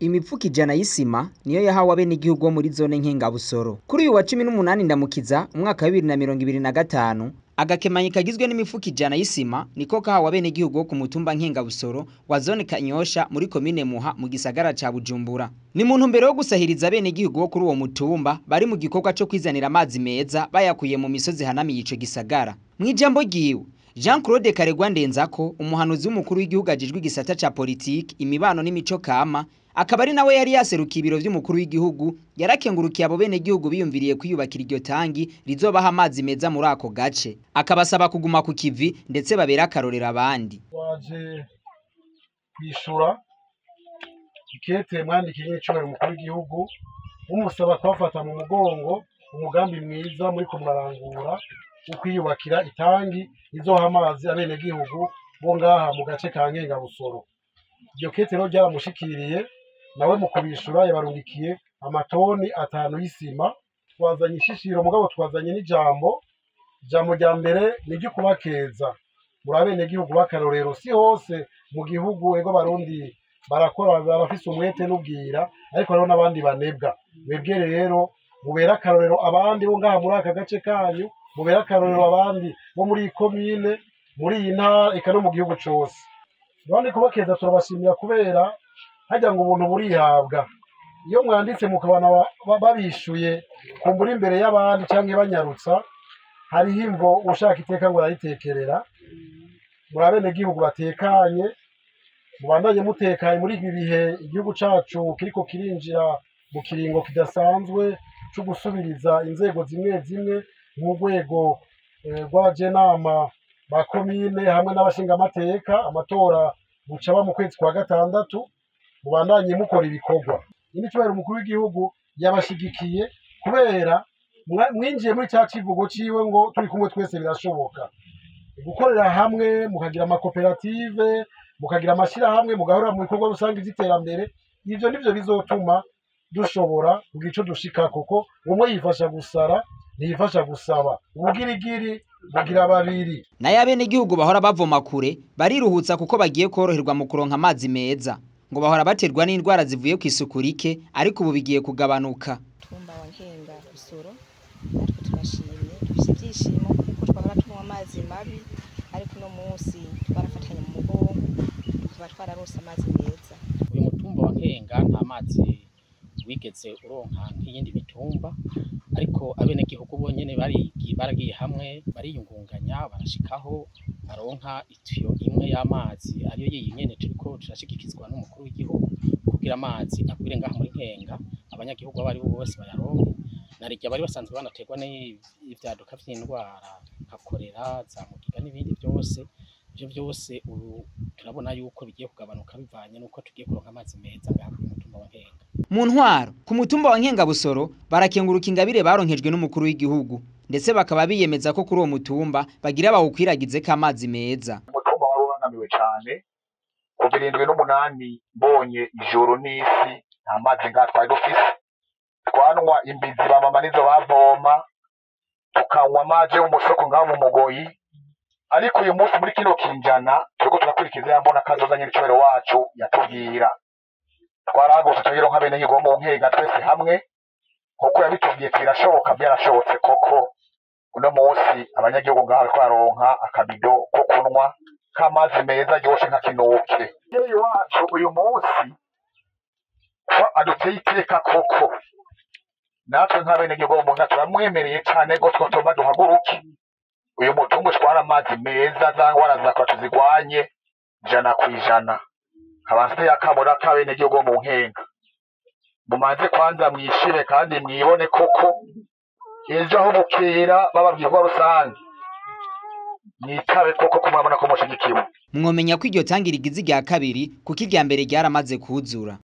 Imifuko 100 y'isima niyo yahawe abenegihugu bo muri zone Nkengabusoro. Kuri uyu wa 18 Ndamukiza umwaka wa 2025, agakemanyi kagizwe n'imifuko 100 y'isima niko kahawe abenegihugu bo ku mutumba Nkengabusoro wa zone Kanyosha muri komine Muha mu gisagara ca Bujumbura. Ni mu ntumbero yo gusahiriza abenegihugu bo kuri uwo mutumba bari mu gikorwa co kwizanira amazi meza bayakuye mu misozi ihanamiye ico gisagara. Mw'ijambo ryiwe, Jean Claude Karegwa Ndenzako, umuhanuzi w'umukuru w'igihugu ajejwe igisata ca politiki, imibano n'imico kama, akaba ari nawe yari yaserukiye ibiro vy'umukuru w'igihugu, yarakengurukiye abo benegihugu biyumviriye kwiyubakira iryo tangi rizobaha amazi meza muri ako gace, akabasaba kuguma ku kivi ndetse babere akarorero abandi. Waje kwishura ikete mwandikiye n'icubahiro umukuru w'igihugu, mumusaba kubafata mu mugongo umugambi mwiza muriko murarangura wo kwiyubakira itangi rizoha amazi abenegihugu bo ngaha mu gace ka Nkengabusoro. Iryo kete rero ryaramushikiriye, nawe mu kubishura yabarungikiye amatoni 5 y'isima. Twazanye ishishiro mugabo twazanye n'ijambo. Ijambo rya mbere ni iryo kubakeza, muri abenegihugu b'akarorero. Si hose mu gihugu ego Barundi barakora, barafise umwete n'ubwira, ariko hariho n'abandi banebwa. Mwebwe rero mubere akarorero abandi bo ngaha muri aka gace kanyu, mubere akarorero abandi bo muri iyi komine, muri iyi ntara, eka no mu gihugu cose. None kubakeza turabashimira kubera harya ngo ubuntu burihabwa. Iyo mwanditse mukabona babishuye kumbura imbere y'abandi canke banyarutsa, hariho imvo ushaka iteka ngo arayitekerera. Muri abenegihugu batekanye, mubandanye mutekanye muri ibi bihe igihugu cacu kiriko kirinjira mu kiringo kidasanzwe co gusubiriza inzego zimwe zimwe nk'urwego rw'abajenama ba komine hamwe n'abashingamateka. Amatora buca aba mu kwezi kwa 6. Mubandanye mukora ibikorwa. Nyiricubahiro umukuru w'igihugu yabashigikiye kubera mwinjiye muri ca civugo ciwe ngo turi kumwe twese birashoboka. Gukorera hamwe, mukagira amakoperative, mukagira amashirahamwe, mugahora mu bikorwa rusange vy'iterambere, ivyo nivyo bizotuma dushobora kugira ico dushika, kuko umwe yifasha gusara ntiyifasha gusaba. Ubugirigiri bugira babiri. Nayo abenegihugu bahora bavoma kure bariruhutsa kuko bagiye koroherwa mu kuronka amazi meza. Ngo bahora baterwa n'indwara zivuye kw'isuku rike, ariko ubu bigiye kugabanuka. Mutumba wa Nkengabusoro natwe turashimye, dufise ivyishimo kuko twahora tunywa amazi mabi, ariko uno munsi twarafatanye mu mugongo tukaba twararonse amazi meza. Uyu mutumba wa Nkenga nta mazi wigeze uronka nk'iyindi mitumba, ariko abenegihugu bonyene baragiye hamwe bariyungunganya, barashikaho baronka itiyo imwe y'amazi ariyo yiyi nyene turiko turashigikizwa n'umukuru w'igihugu kugira amazi akwire ngaha muri Nkenga, abanyagihugu abo aribo bose bayaronke. Narirya bari basanzwe banaterwa n'ivyaduka vy'indwara nka korera, za mugiga n'ibindi vyose. Ivyo vyose ubu turabona yuko bigiye kugabanuka bivanye n'uko tugiye kuronka amazi meza ngaha kuri mutumba wa Nkenga. Mu ntwaro ku mutumba wa Nkengabusoro barakenguruka ingabire baronkejwe n'umukuru w'igihugu, ndetse bakaba biyemeza ko kuri uwo mutumba bagira bawukwiragizeko amazi meza. Umutumba wari ubangamiwe cane kuva 78, mbonye ijoro n'isi nta mazi ngaha twari dufise. Twanwa imbizi ba mama nizo bavoma, tukanywa amazi yo mu musoko ngaho mu Mugoyi. Ariko uyu munsi muri kino kinjana turiko turakurikiza ya mbona kazoza nyiricubahiro wacu yatubwira. Twarahagurutse tuyironka abenegihugu bo mu Nkenga twese hamwe, nkuko yabitubwiye birashoboka, byarashobotse koko. Uno munsi abanyagihugu ngaha bariko baronka akabido ko kunwa k'amazi meza aryoshe nka kinuke. Umuvyeyi wacu uyu munsi ko aduteye iteka koko, natwe nk'abenegihugu bo mu Nkenga turamwemereye cane gose ko tugomba duhaguruke uyu mutumba utware amazi meza, za ngwara zakora tuzigwanye 100%. Nkaba nteye akamo k'abenegihugu bo mu Nkenga, mumanze kwanza mwishire kandi mwibone koko ejo aho bukera bababwiye ko rusange mwitabe koko ko murabona ko mushigikiwe. Mwomenya ko iryo tangi rigize irya kabiri kuko irya mbere ryaramaze kuzura.